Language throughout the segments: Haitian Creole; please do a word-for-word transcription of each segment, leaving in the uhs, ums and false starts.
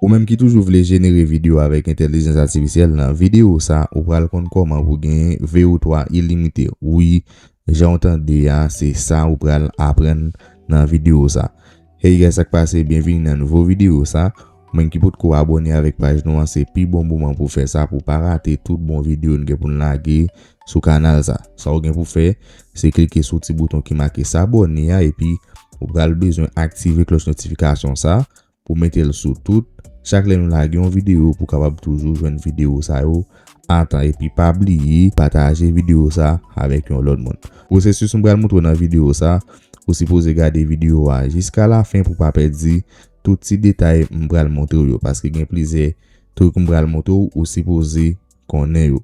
Ou menm ki toujou vle jenere videyo avèk entèlijans atifisyèl, nan videyo sa, ou pral konn kòman pou genyen V O twa ilimite. Wi, jan w tande a, se sa ou pral aprann nan videyo sa. Hey guys, sa k pase? Byenvini nan nouvo videyo sa. Ou menm ki potko abòne avèk paj nou an, se pi bon moman pou fè sa, pou pa rate tout bon videyo n gen pou n lage sou kanal sa. Sa w gen pou fè, se klike sou ti bouton ki make sabòne a, epi ou pral bezwen aktive klòch notifikasyon sa, pou mete l sou tout. Chak lè nou lage yon videyo, pou kapab toujou jwenn videyo sa yo a tan. Epi pa bliye pataje videyo sa avèk yon lòt moun. Pwosesis m pral montre w nan videyo sa, ou sipoze gade videyo a jiska lafen pou pa pèdi tout ti detay m pral montre w yo, paske gen plizyè trik m pral montre w, ou sipoze konnen yo.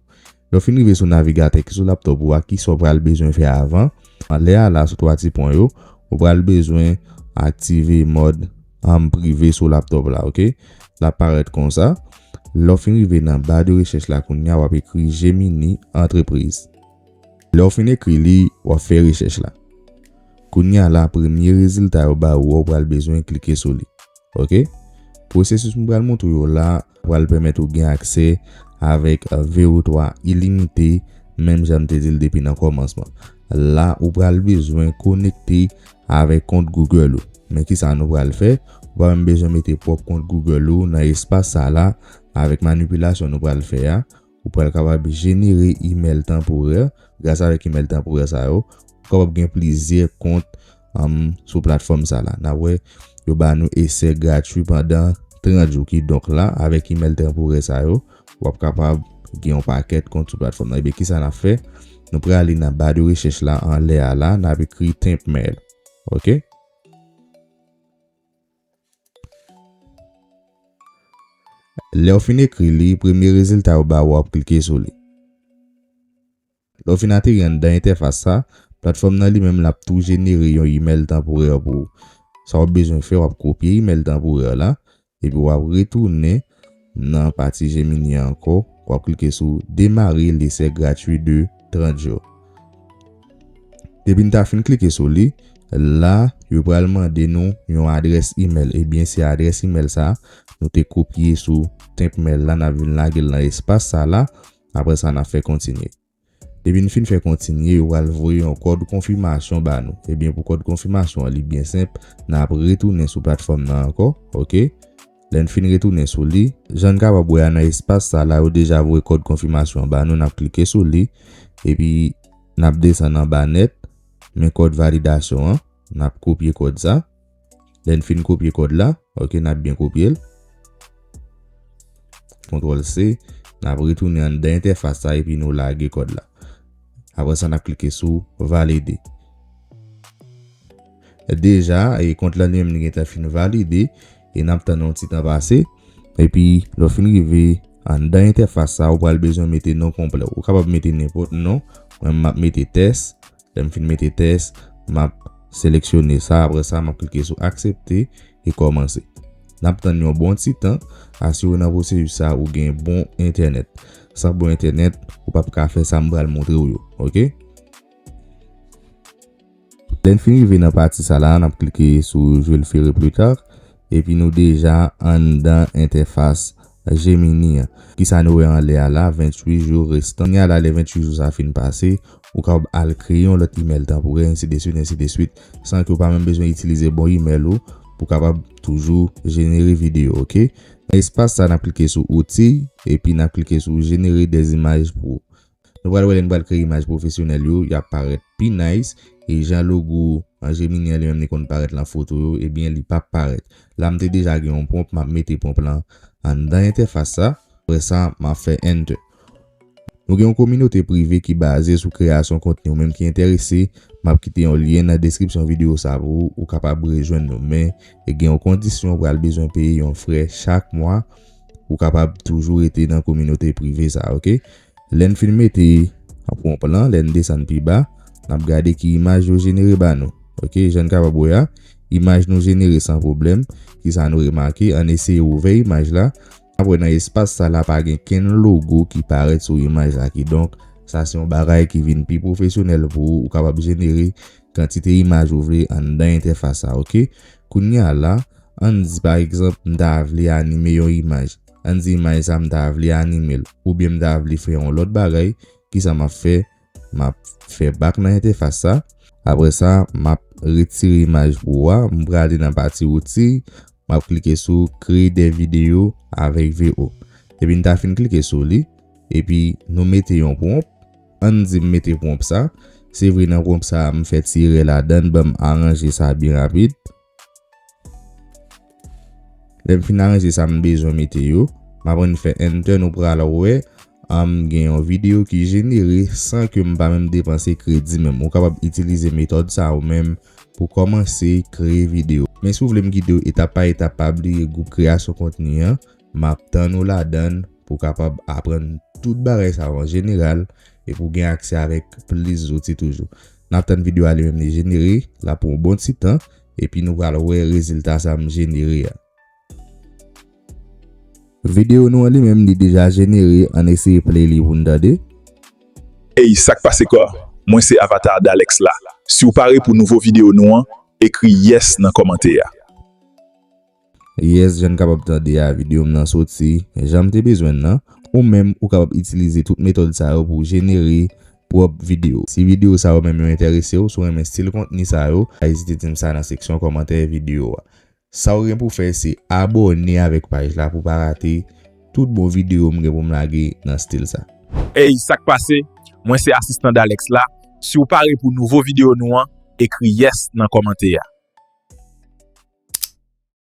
Lè w fin rive sou navigatè ki sou laptòp ou a, kisa w pral bezwen fè avan? Anlè a la, sou twa ti pwen yo, ou pral bezwen aktive mòd, um, prive sou laptòp la, oke? L ap parèt konsa. Lè w fin rive nan ba de rechèch la, kounye a w ap ekri Gemini Entreprise. Lè w fin ekri li, w ap fè rechèch la. Kounye a la, premye rezilta yo ba ou a, ou pral bezwen klike sou li. Oke? Pwosesis m pral montre w yo la pral pèmèt ou gen aksè avèk, uh, V O twa ilimite, menm jan m te di l depi nan kòmansman. La, ou pral bezwen konekte avèk kont Google ou. Men kisa nou pral fè? Ou pa menm bezwen mete pwòp kont Google ou nan espas sa la avèk manipilasyon nou pral fè a. Ou pral kapab jenere imèl tanporè. Gras avèk imèl tanporè sa yo, ou kapab gen plizyè kont, um, sou platfòm sa la. N ap wè, yo ba nou esè gratwi pandan trant jou. Kidonk la, avèk imèl tanporè sa yo, w ap kapab gen yon pakèt kont sou platfòm nan. Ebyen, kisa n ap fè? Nou prale nan ba de rechèch la, anlè a la, n ap ekri Temp Mail. Oke? Lè w fin ekri li, premye rezilta yo ba ou, w ap klike sou li. Lè w fin ateri anndan entèfas sa, platfòm nan li menm l ap tou jenere yon imèl tanporè pou ou. Sa w ap bezwen fè, w ap kopye imèl tanporè la, epi w ap retounen nan pati Gemini an ankò, w ap klike sou Demare lesè gratwi de trant jou. Depi n ta fin klike sou li, la, yo pral mande nou yon adrès imèl. Ebyen, se adrès imèl sa nou te kopye sou Temp Mail la, n ap vin lage l nan espas sa la. Apre sa, n ap fè kontinye. Depi n fin fè kontinye, yo pral voye yon kòd konfimasyon ba nou. Ebyen, pou kòd konfimasyon an, li byen senp, n ap retounen sou platfòm nan ankò, oke? Lè n fin retounen sou li, jan n kapab wè a nan espas sa la, yo deja voye kòd konfimasyon an ba nou, n ap klike sou li, epi n ap desann anba nèt, men kòd validasyon an, n ap kopye kòd sa. Lè n fin kopye kòd la, oke, n ap byen kopye l. Kontwòl C, n ap retounen anndan entèfas sa epi nou lage kòd la. Apre sa, n ap klike sou valide. Deja, e kont la li menm li gentan fin valide, e n ap tann yon ti tan pase. Epi, lè w fin rive anndan entèfas sa, ou pral bezwen mete non konplè w. Ou kapab mete nenpòt non. Mwen, m ap mete tès. Lè m fin mete tès, m ap seleksyone sa. Apre sa, m ap klike sou aksepte e kòmanse. N ap tann yon bon ti tan. Asire w nan pwosesis sa ou gen bon entènèt. San bon entènèt, ou p ap ka fè sa m pral montre w yo. Oke? Lè n fin rive nan pati sa la, n ap klike sou Je le ferai plus tard. Epi nou deja anndan entèfas Gemini an. Kisa nou wè anlè a la, venntuit jou restan. Kounye a la, lè venntuit jou sa fin pase, ou kapab al kreye yon lòt imèl tanporè, ensi de swit, ensi de swit, san ke w pa menm bezwen itilize bon imèl ou pou kapab toujou jenere videyo, oke? Nan espas sa, n ap klike sou Outils, epi n ap klike sou Générer des images pro. Nou pral wè lè n pral kreye imaj pwofesyonèl yo, y ap parèt pi nice. E jan logo an Gemini an li menm li konn parèt lan foto yo, ebyen, li p ap parèt. La, m te deja gen yon pwonp, m ap mete pwonp lan anndan entèfas sa. Apre sa, m ap fè Enter. Nou gen yon kominote prive ki baze sou kreyasyon kontni. Ou menm ki enterese, m ap kite yon lyen nan deskripsyon videyo sa pou ou, ou kapab rejwenn nou. Men, e gen yon kondisyon, ou pral bezwen peye yon frè chak mwa pou w kapab toujou rete nan kominote prive sa, oke? Lè n fin mete pwonp lan, lè n desann pi ba, n ap gade ki imaj yo jenere ba nou. Oke, jan n kapab wè a, imaj nou jenere san pwoblèm. Kisa nou remake? Ann eseye ouvè imaj la. N ap wè nan espas sa la pa gen kenn logo ki parèt sou imaj la. Kidonk, sa se yon bagay ki vin pi pwofesyonèl pou ou, ou kapab jenere kantite imaj ou vle anndan entèfas sa, oke? Kounye a la, Ann di pa egzanp m ta vle anime yon imaj. Ann di imaj sa m ta vle anime l, oubyen m ta vle fè yon lòt bagay. Kisa m ap fè? M ap fè bak nan entèfas sa. Apre sa, m ap retire imaj pou ou a. M prale nan pati outi. M ap klike sou kreye de videyo avèk V O. Depi n ta fin klike sou li, epi nou mete yon pwonp. Ann di m mete pwonp sa. Se vre nan pwonp sa, m fè ti erè ladan l, ban m aranje sa byen rapid. Lè m fin aranje sa m bezwen mete yo, m ap ann fè enter, nou pral wè, um, gen yon videyo ki jenere san ke m pa menm depanse kredi menm. Ou kapab itilize metòd sa ou menm pou kòmanse kreye videyo. Men si w vle m gide w etap pa etap, pa bliye gwoup kreyasyon kontni an, m ap tann ou ladan l pou w kapab aprann tout bagay sa yo an jeneral e pou w gen aksè avèk plis zouti toujou. N ap tann videyo a li menm li jenere, l ap pran yon bon ti tan, epi nou pral wè rezilta sa m jenere a. Videyo nou an li menm li deja jenere, ann eseye play li pou n tande. Ey, sa k pase kò? Mwen se Avatar Dalex la. Si w pare pou nouvo videyo nou an, ekri yes nan kòmantè a. Yes, jan n kapab tande a, videyo m nan soti jan m te bezwen l nan. Ou menm, ou kapab itilize tout metòd sa yo pou w jenere pwòp videyo. Si videyo sa yo menm yo enterese w, si w renmen estil kontni sa yo, pa ezite di m sa nan seksyon kòmantè videyo a. Sa w gen pou w fè se abòne avèk paj la pou w pa rate tout bon videyo m gen pou m lage nan estil sa. Ey, sa k pase? Mwen se asistan Dalex la. Si w pare pou nouvo videyo nou an, ekri yes nan kòmantè a.